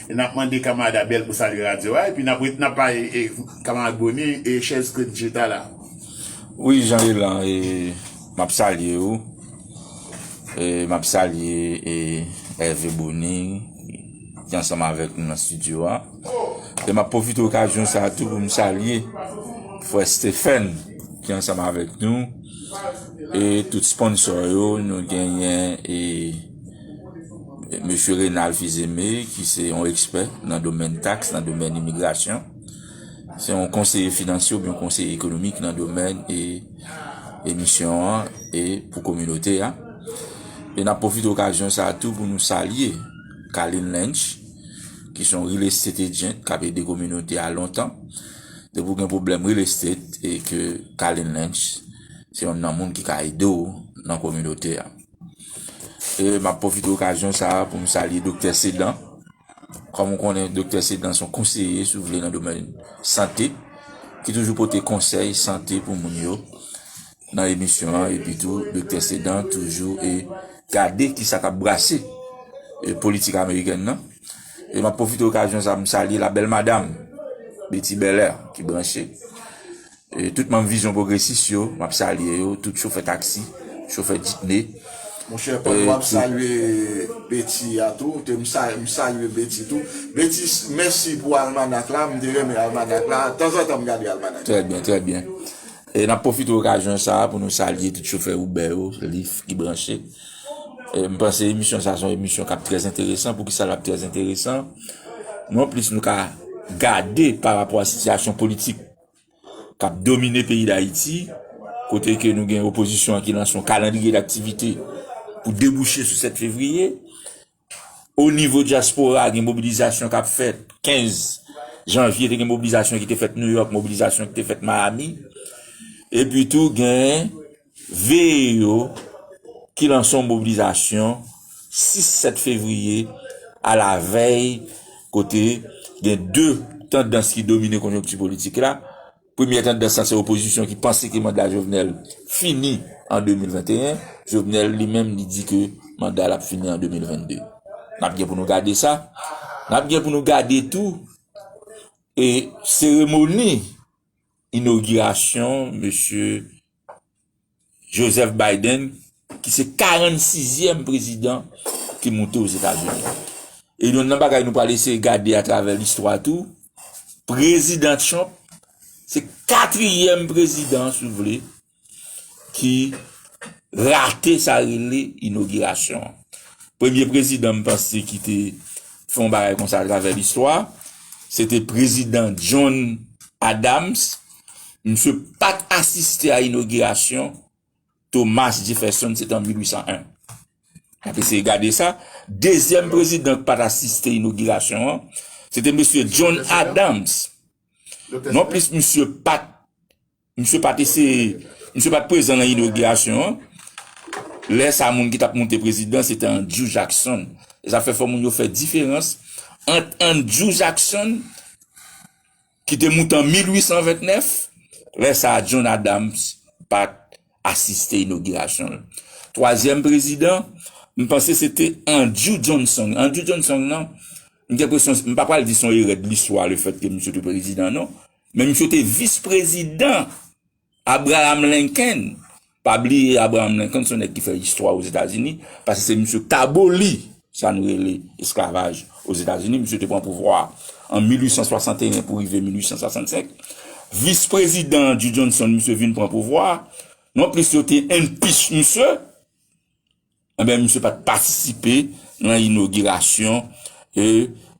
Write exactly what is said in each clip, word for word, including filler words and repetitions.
E n ap mande kamarad Abel pou salye radyo a, epi n ap ret, n ap pale, e, kamarad Boni, e, chèz Kredjeta la. Wi, Jean Elan, e, m ap salye ou. E, m ap salye, e, Hervé Boni, ki ansanm avèk nou nan estidyo a. E m ap pwofite okazyon sa a tou pou m salye frè Stephen, ki ansanm avèk nou. E tout sponsor yo, nou genyen, e, Mesye Renald Fils-Aimé, ki se yon ekspè nan domèn taks, nan domèn imigrasyon. Se yon konseye finansye oubyen konseye ekonomik nan domèn, e, emisyon an e pou kominote a. E n ap pwofite okazyon sa a tou pou nou salye Kalin Lynch, ki se yon real estate agent k ap ede kominote a lontan. Depi w gen pwoblèm real estate e ke Kalin Lynch se youn nan moun ki ka ede w nan kominote a. E m ap pwofite okazyon sa a pou m salye Doktè Sedan. Kòm ou konnen, Doktè Sedan se yon konseye, si w vle, nan domèn sante, ki toujou pote konsèy sante pou moun yo nan emisyon an. Epi tou, Doktè Sedan toujou e gade kisa k ap brase e politik amerikèn nan. E m ap pwofite okazyon sa a, m salye la bèl madam Betty Belair ki branche. E tout manm Vizyon Pwogresis yo, m ap salye yo, tout chofè taksi, chofè jitne. Monchè, pandan w ap salye Betty a tou, te m sa- m salye Betty tou. Betty, mèsi pou almanak la, m te renmen almanak la, tanzantan m gade almanak. Trè byen, trè byen. E n ap pwofite okazyon sa a pou nou salye tout chofè Uber yo, Lyft ki branche. E m panse emisyon sa a se yon emisyon k ap trè enteresan. Poukisa l ap trè enteresan? Non plis nou ka gade pa rapò a sitiyasyon politik k ap domine peyi Dayiti, kote ke nou gen opozisyon an ki lanse yon kalandriye daktivite pou debouche sou sèt fevriye. O nivo dyaspora, gen mobilizasyon k ap fèt kenz janvye, te gen mobilizasyon ki te fèt Nouyòk, mobilizasyon ki te fèt Miami. Epi tou, gen veye yo ki lanse yon mobilizasyon sis sèt fevriye, alavèy, kote gen de tandans ki domine konjonkti politik la. Premyè tandans lan se opozisyon ki panse ke manda Jovenel fini an de mil venteyen. Jovenel li menm li di ke manda l ap fini an de mil vennde. N ap gen pou nou gade sa. N ap gen pou nou gade tou e seremoni inogirasyon mesye Joseph Biden, ki se karannsizyèm prezidan ki moute Ozetazini. E youn nan bagay nou pral eseye gade atravè listwa tou, Prezidan Trump se katriyèm prezidan, si w vle, ki rate sa rele inogirasyon an. Premye prezidan, m panse, ki te fè yon bagay konsa atravè listwa, se te prezidan John Adams. Misye pa t asiste a inogirasyon Thomas Jefferson, se te an mil uit san en. N ap eseye gade sa. Dezyèm prezidan ki pa t asiste inogirasyon an, se te mesye John Adams. Non plis misye pa t, misye pa t eseye, misye pa t prezan nan inogirasyon an. Lè sa, moun ki t ap moute prezidan, se te Andrew Jackson. E sa fè fò moun yo fè diferans ant Andrew Jackson, ki te moute an mil uit san vennèf, lè sa a John Adams pa t asiste inogirasyon l. Twazyèm prezidan, m panse se te Andrew Johnson. Andrew Johnson nan, m gen enpresyon, m pa pral di se yon erè de listwa lefètke misye te prezidan, non. Men misye te vis prezidan Abraham Lincoln. Pa bliye Abraham Lincoln se yon nèg ki fè istwa Ozetazini, paske se misye k te aboli sa nou rele esklavaj Ozetazini. Misye te pran pouvwa a an mil uit san swasanteyen pou rive mil uit san swasannsenk. Vis prezidan Andrew Johnson, misye vin pran pouvwa a. Non plis yo te impeach misye, enben misye pa t patisipe nan inogirasyon e,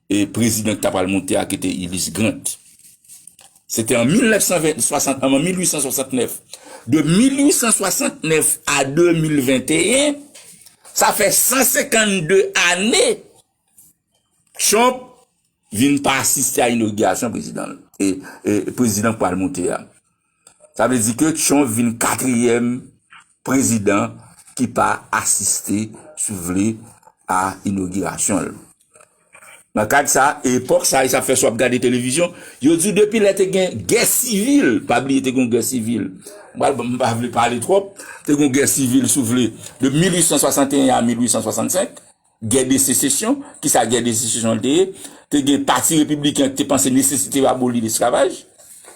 e prezidan ki ta pral moute a ki te Ulysse Grant. Se te an mil nèf san ven, swasant, an mil uit san swasantnèf. De mil uit san swasantnèf a de mil venteyen, sa fè san senkannde ane Trump vin pa asiste a inogirasyon prezidan, e, e, prezidan k pral moute a. Sa vle di ke Trump vin katriyèm prezidan ki pa asiste, si w vle, a inogirasyon l. Nan kad sa, epòk sa, e sa fè si w ap gade televizyon, yo di w depi lè te gen gè sivil, pa bliye te gen yon gè sivil. M pa, m pa vle pale twòp, te gen yon gè sivil, si w vle, de mil uit san swasanteyen a mil uit san swasannsenk, gè de sesesyon. Kisa gè de sesesyon an te ye? te gen Pati Repibliken ki te panse nesesite yo aboli lesklavaj,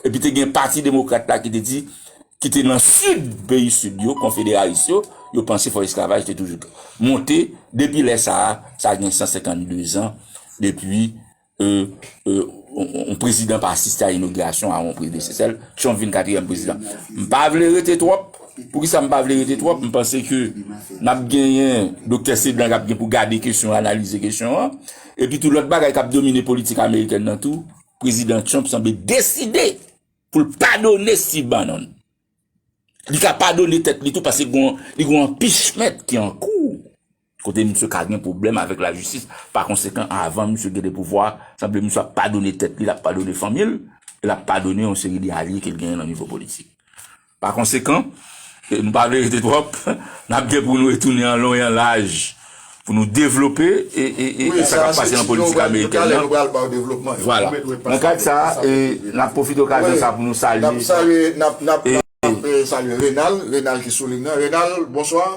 epi te gen Pati Demokrat la ki te di, ki te nan sid, peyi sid yo, konfederalis yo, yo panse fò esklavaj te toujou monte. Depi lè sa a, sa gen san senkannde zan depi, e, e, yon, yon prezidan pa asiste a inogirasyon a yon predesesè l, Trump vin katriyèm prezidan. M pa vle rete twòp. Poukisa m pa vle rete twòp? M panse ke n ap genyen Doktè Cédlan k ap gen pou gade kesyon, analize kesyon an. Epi tou lòt bagay k ap domine politik amerikèn nan tou, Prezidan Trump sanble deside pou l padone Steve Bannon. Li ka padone tèt li tou paske gon, li gon enpichment ki an kou. Kote misye ka gen pwoblèm avèk lajistis. Pa konsekan, avan misye gen de pouvwa, sanble misye ap padone tèt li, l ap padone fanmi l, e l ap padone yon seri de alye ke l genyen nan nivo politik. Pa konsekan, e nou pa vle rete twòp, n ap gen pou nou retounen an lon e an laj pou nou devlope e, e, e, e sa k ap pase nan politik amerikèn nan. Vwala. Nan kad sa, e, n ap pwofite okazyon sa pou nou salye. N ap salye, n ap, n ap, n ap, e, salye Renald, Renald ki sou liy nan. Renald, bonswa.